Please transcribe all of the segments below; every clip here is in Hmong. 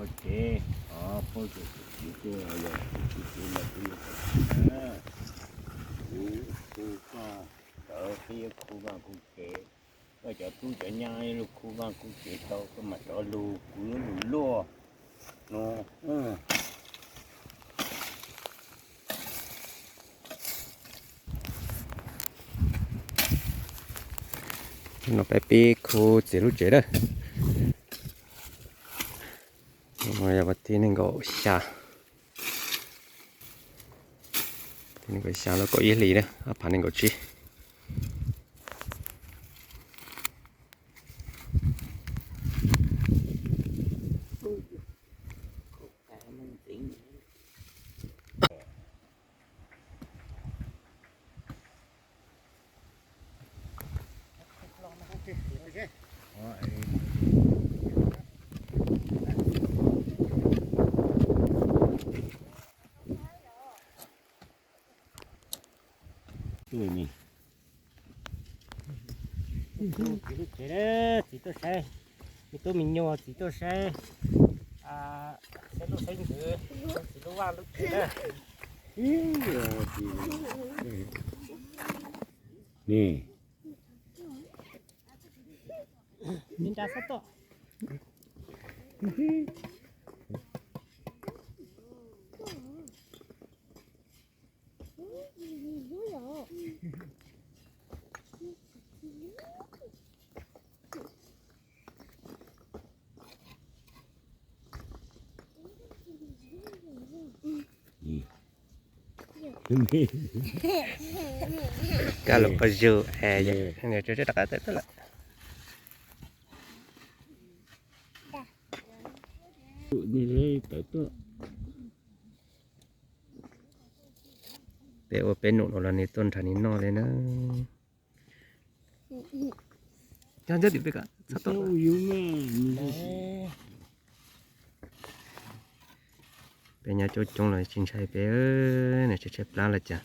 Tsev, pab tsev, kuv tsev los yog kuv tsev, kuv tsev los kuv yog tsev na. Kuv khu koj, lawv peb yuav khu vaj khu tsev. Koj cov tub cov nyab lub khu vaj khu tsev tau koj mam rov lug, kuv yuav lug luaj no. No peb pib khu txiv lub tsev lawm. Yog vas thib nees nkaum xya, nees nkaum xya lub kaum ib hlis na, ob phav nees nkaum tsib. Txiv tuaj saib, me tub me nyuam txiv tuaj saib, saib lub xeeb ntxwv, txiv lub vaj lub tsev na. Ni, nra xab tuaj. Kab lus qhov zug es rov qab tawm tuaj lawm. Peb ua peb num no los nws tuaj nrhav nws noj li na. Peb nyob coob coob los tsis ntshai peb, nws tshaib tshaib plab los cas.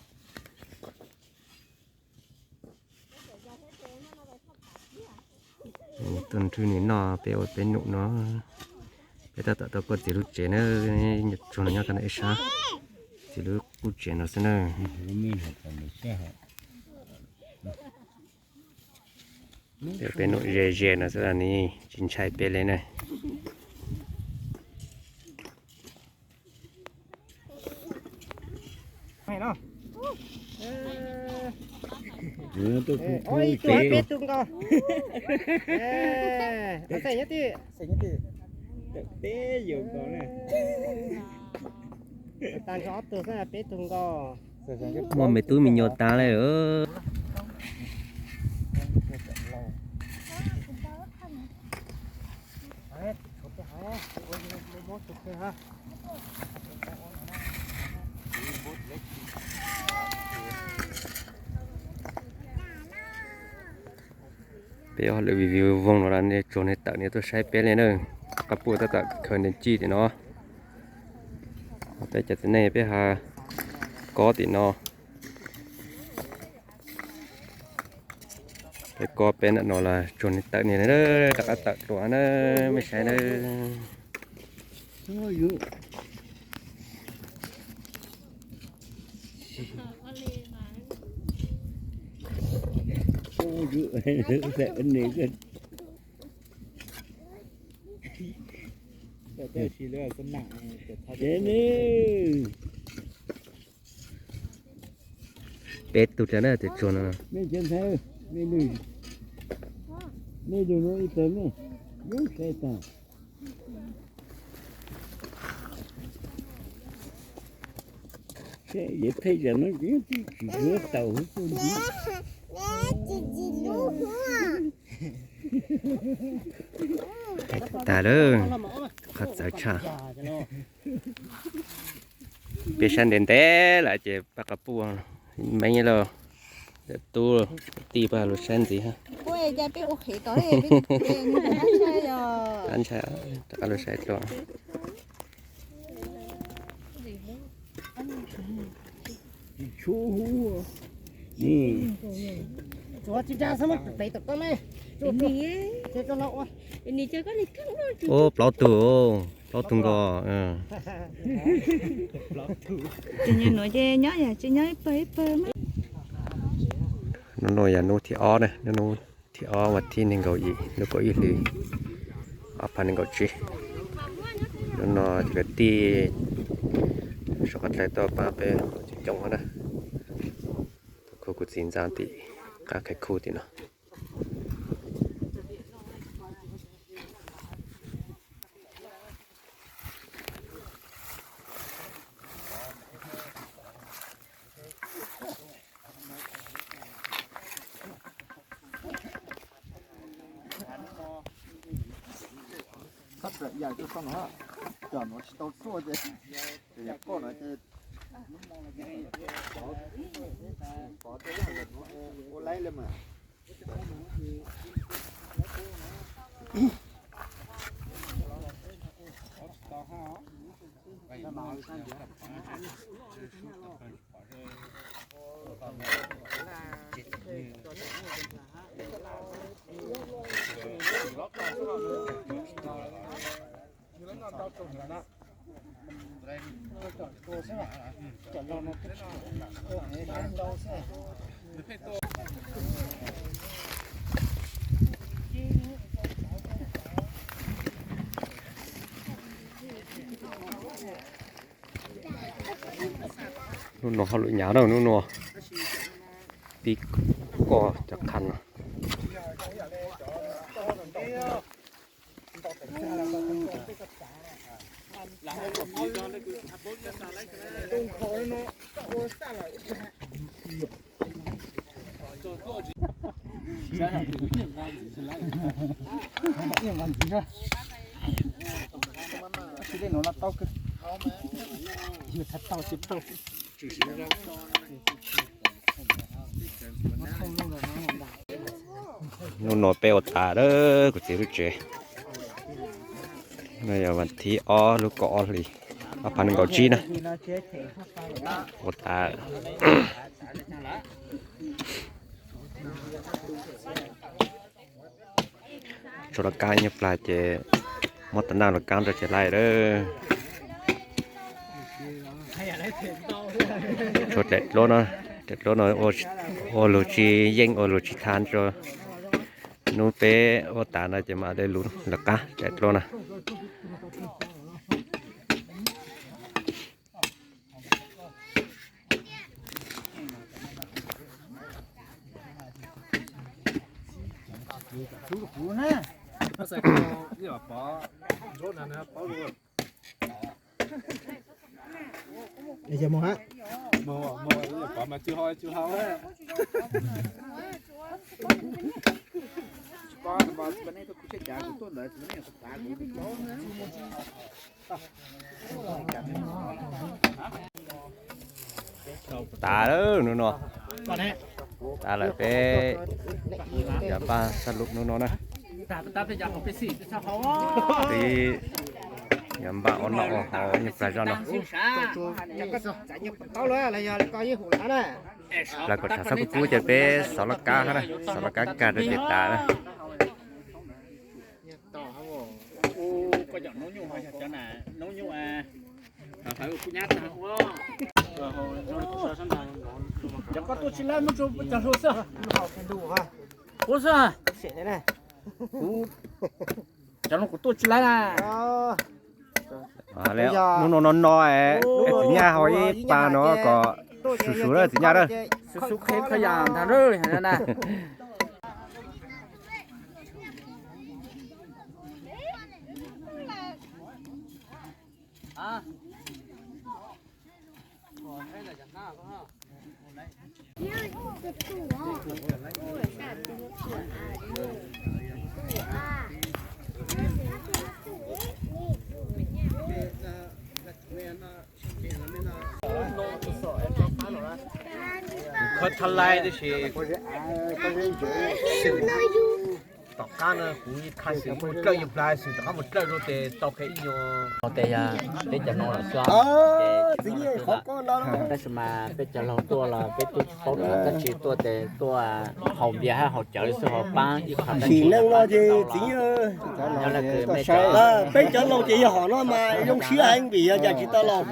Tuaj nrhiav nws noj, peb ua peb num no. Peb tab tom tau kuaj txiv lub tsev na, tsuag no nyob tau ib sab, txiv lub qub tsev no xwb na. Peb num ze ze no xwb los nws tsis ntshai peb li na. Ib tug peb tug nkaus. Xeem nyob twg? Tag nrho ob tug xwb, peb tug nkaus. Muaj me tub me nyuam tas lawm. Peb ob lwm view voog no los nej tsuag nej tawm nej tuaj saib peb li na. Qab puj tab tom khaws nws ci tim no. Peb cov txiv neej peb ho kob tim no. Peb kob peb ntawm no los tsuag nej tawm nej rov qab tawm dua na, mej saib na. Peb tug dlawb na tus tsuag no. Yeej theej zam no tsis yuav tau hauv tuaj ntxiv. Tas lawm, qhov txawv tshaj. Peb saib ntev ntev lawm ces pab qab puj meej lawm. Tub tij pab lug saib ntxiv. Ntshai, rov qab lug saib dlua. Tsuav tsis nra xwb muab pem tom koj ne. Ub, plaub tug, plaub tug nkos. Ces nyob nuav ces nyob yog tsis nyob ib pawg ib pawg mas. Hnub no yog hnub thib ob na, hnub thib ob vas thib nees nkaum ib, lub kaum ib hlis ob phav nees nkaum tsib. Hnub no cov kwv tij sawv qab dlawg tuaj pab peb coob coob na. Kuv, kuv txiv ntxawm tim qab khais khu tim no. Thab tawm yam rau sau no, cov no tsis tau tuaj ces, yam koj no ces, pov tej yam no ua laib li mas. Hnub no hauj lwm hnyav na, hnub no pib koj cov qhav no. Hnub no peb ua tas lawm kuv txiv lub tsev. No yog vas thib ob lub kaum ob hlis ob phav nees nkaum tsib na. Ua tas. Tshuav laj kab ib nyuag plag ces muab tas naj laj kab rau ces laij lawm. Tshuav daim duab no, daim duab no ua luag tsis yeej ua luag tsis tha tso. Hnub peb ua tas no ces mam li luv laj kab daim duab no. Tas lawm hnub no, tas lawm peb yog npaj sab lub hnub no na. Peb yog npaj ua noj ua haus ib nyuag plag zoj no. Plag kom tshav txhob kub kub ces peb xov laj kab hab na, xov laj kab kag rau ces tas na. Cov koj tuaj tsis laib muab tso cov hluas xwb. Ub xwb. Cov no kuv tuaj tsis laib na. Hnub no no no es txiv nyaj haus ib pas no kom su su na txiv nyaj na. Kuv khawb thab laib tib si, tom qab Kuv ib qha xwb mus dlawb ib plhaw xwb rov qab mus dlawb rau tes tau kiag ib nyuag. Tes yog peb cov no los xwb, tab sis mas peb cov laug tuaj los peb twb tsis paub tham dab tsi, tuaj tes tuaj haus npias hab haus cawv xwb, ho pab ib qho dab tsi los pab tsis tau los. Peb cov laug ces yog hom no mas zoo siab heev vim yog cas tsis tau los.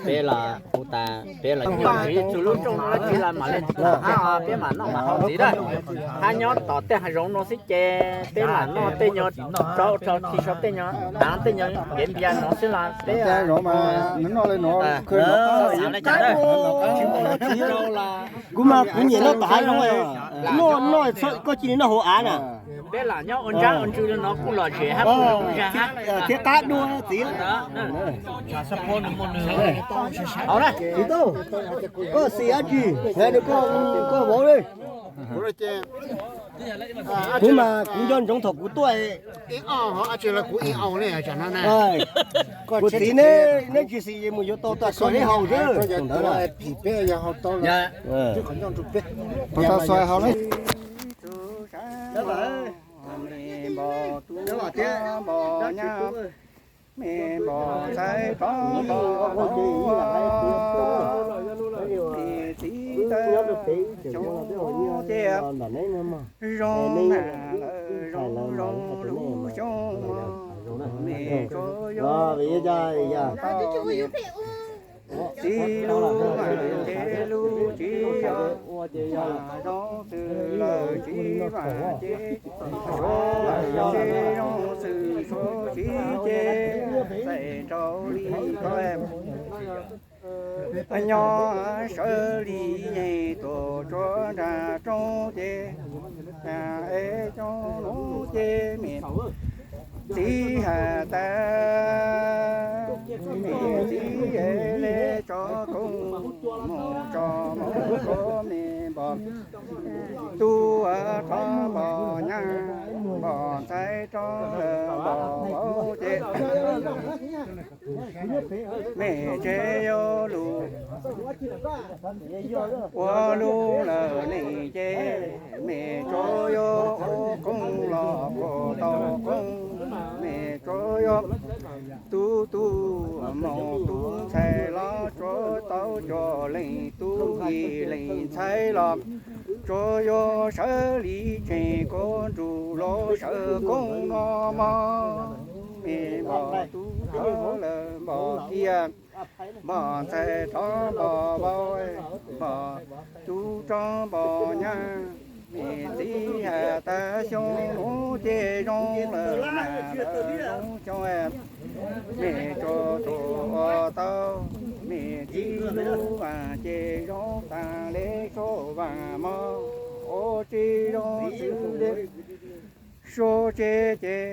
Peb los hu tas peb los nyob ib txug lub rooj no dab tsi los mam li tham, peb mam noj mam haus ntxiv na. Hab nyob tom tej hav zoov no xwb ces peb lam noj tej nyuag tsau tsau txi sau tej nyuag daav tej nyuag kev npias no xwb los peb noj li no. Xav li cas na, tsis muaj dab tsi rau los. Kuv mas kuv nyiam noj tom hav zoov, noj noj koj cia li noj hauv av na. Peb lam nyob ua ntsab ua ntsws li no kuj lom zem hab, kuj zoo zag hab, thiab qab dua txiv. Txiv Tub, koj xis dab tsi, hais rau koj vauv li. Kuv mas kuv nco ntsoov thaum kuv tuaj. Kuv txiv neb, neb tsis xis es mus yuav tau tas koj neb haus xwb. Me npom tub npom nyab, me npom ntxhais rov npom vauv, me txiv tawb xyoo ces zoo na lawm zoo zoo lub xyoo, me tsuas yuav tau txiv lub mas ces lub tsis yog, zoo xws lawm tsis vam ces, zoo xws zoo xws tsis ces, txais rau li ko. Nyob sawv li yeej tuam tsuav nram roob ces, es coob hnub ces me txiv has tas, me txiv le tso koob mus tso mus rau me npom tub rov npom nyab, npom ntxhais rov npom vauv ces me tsev yuav lug ua lub lawm neej ces, me tsuas yuav ua koob los puas tau koob, me tsuas yuav tub tub mus tub ntxhais los tsuas tau cuag leej tub ib leej ntxhais los, tsuas yuav sawv li tseem kuv nrug los sawv koob no mog, me npom tub rov lawm npom kiag, npom ntxhais rov npom vauv, npom tub rov npom nyab, me txiv has tas xyoo nuav ces zoo lawm mas lawm zoo xyoo, me tsuas tuaj ua tau, me txiv lub mas ces zoo tas le suab vaaj mog, ua tsis zoo xwb le suab tsev ces,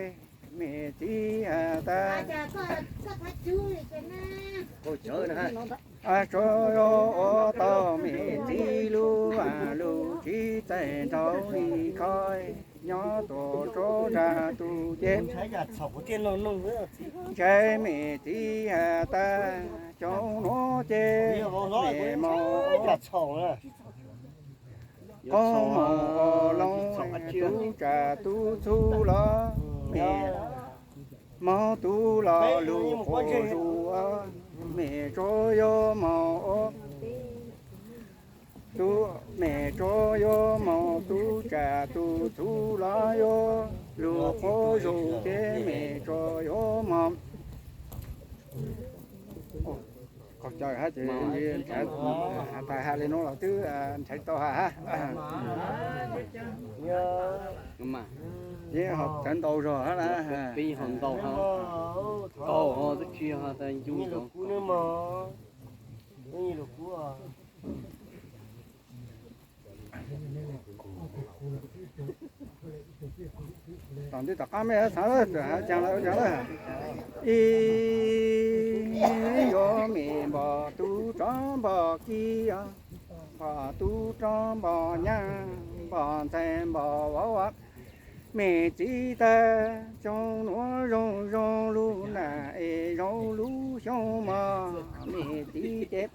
me txiv has tas tsuas yuav ua tau me txiv lub, lub tsis txaij nraug li ko, nyob tuam tsuav nram tus ces, ntshai me txiv has tas xyoo nuav ces me moog qoob moog ua loo, tub tsam tub txhub los me moog tub los lug quas zuj, me tsuas yuav moog ua, me tsuas yuav moog tub tsam tub txhub los yuav lug quas zuj ces me tsuas yuav moog. Qhov cawv hab ces, has tas has le nuav los twb ntshai tau has hab. Yeej ho cawv ntau zog hab na. Peb ho ntau hab. Tau ho twb tsis ho tas ncu zog. Tom ntej tom qab mej xaav lawm, has caag lawm, ib yuav me npom tub rov npom kiv, npom tub rov npom nyab, npom ntxhais npom vauv, me txiv tawb xyoo nuav zoo zoo lub nam es zoo lub xyoo mog, me txiv ces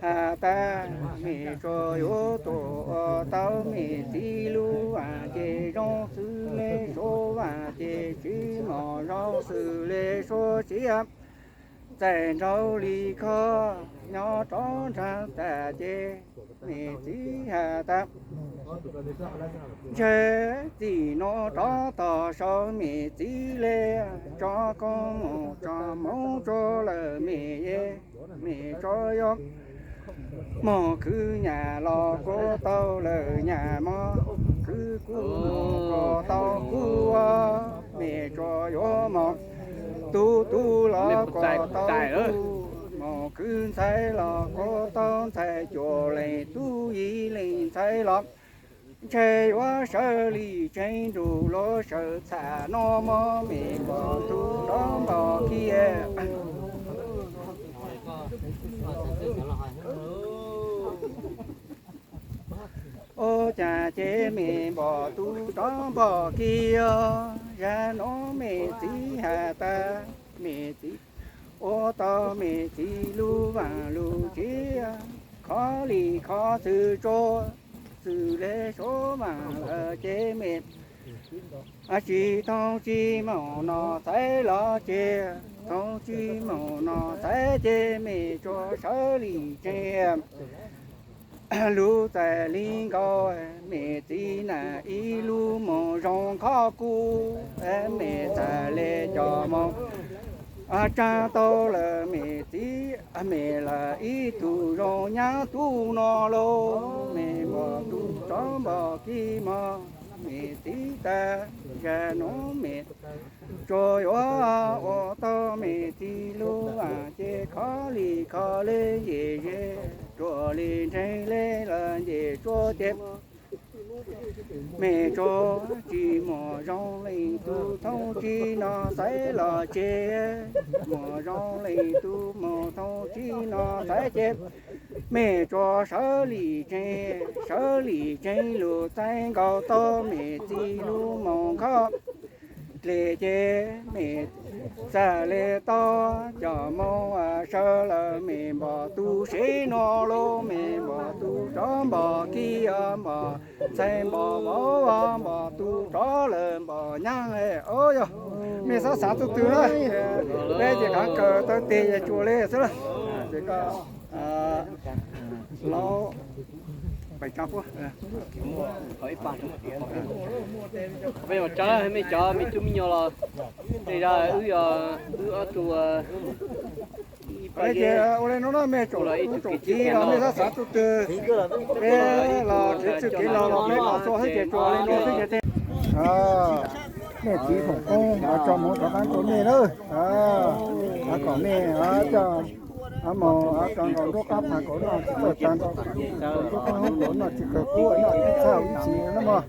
has tas, mem tsuas yuav tuaj ua tau mem txiv lub vas ces zoo xws le suav vas ces tsis mom zoo xws le suav tsiab. Txais nraug li kho nyob rov nrag tas ces mem txiv has tas, ntshe txij no rov tog saud mem txiv le tso koob mus tso hmoov tso lawm mem ye, mem tso yuav mos khwv nyam los kuj tau lawm nyam, mos khwv kuj mus kuj tau kuj, mem tsuas yuav mos tu tu los kuj tau tu, mos khwv ntxhais los kuj tau ntxhais, cuaj leeg tub yim leej ntxhais los ntshe yuav sawv li tseeb nrug luag sawv txham no mog, mem npog tub rov npog kiag. Ua cas ces mem npog tub rov npog kiag, zag nuav mem txiv has tas, mem txiv ua tau mem txiv lub vaaj lub tsev, khov li khov xwm tsuag xwm le suav vaaj lawm ces mem tsis thooj tsis moog noj xaiv los ces, thooj tsis moog noj xaiv ces mem tsuas sawv li tseeb. Lub txais li nkaus, mem txiv nam ib lub moog zoo khob kub, mem txhaj le coj moog tsaag tau lawm mem txiv, mem lawm ib tug zoo nyab tub no lauj, mem npog tub rov npog kib mog, mem txiv tas, zag nuav mem tsuas yuav ua tau mem txiv lub vaaj ces khov li khov le yem ze, tsuas li ntseeg le lawm nce tsuas ces mem tsuas tsis moog zoo leej tub, thooj tsis noj xaiv los ces, moog zoo leej tub moog thooj tsis noj xaiv ces mem tsuas sawv li tseeb, sawv li tseeb lug txais nkaus tau mem txiv lub moog khob dlej ces mem txhaj le tau coj moog sawv lawm mem npog tub seb no lauj, mem npog tub rov npog kib, npog ntxhais npog vauv, npog tub rov lawm npog nyab. Yog mej xav xav tug twg na, peb ces kaav kawm taw teg yog tsuas le xwb na. Ces koj laub pais tsa puab. Peb ua tsa mej cov me tub me nyuam los, tej zag wb, wb ob tug ib pab ces ua le nuav na, mej tsoom tub tsoom kiv los mej xav xav tug twg, peb los rhiv txuj kev laug los peb los txua xwb ces tsuas le nuav xwb ces. Mej txiv foom koob tso moov rov qaab rua mej na. Kom mej coj moog tso nkaus nruab qaab phav kom noj tsis txawj tag, nruab qaab hoob kom noj tsis kawg kub, noj tsis txhawj ib txhis na mog.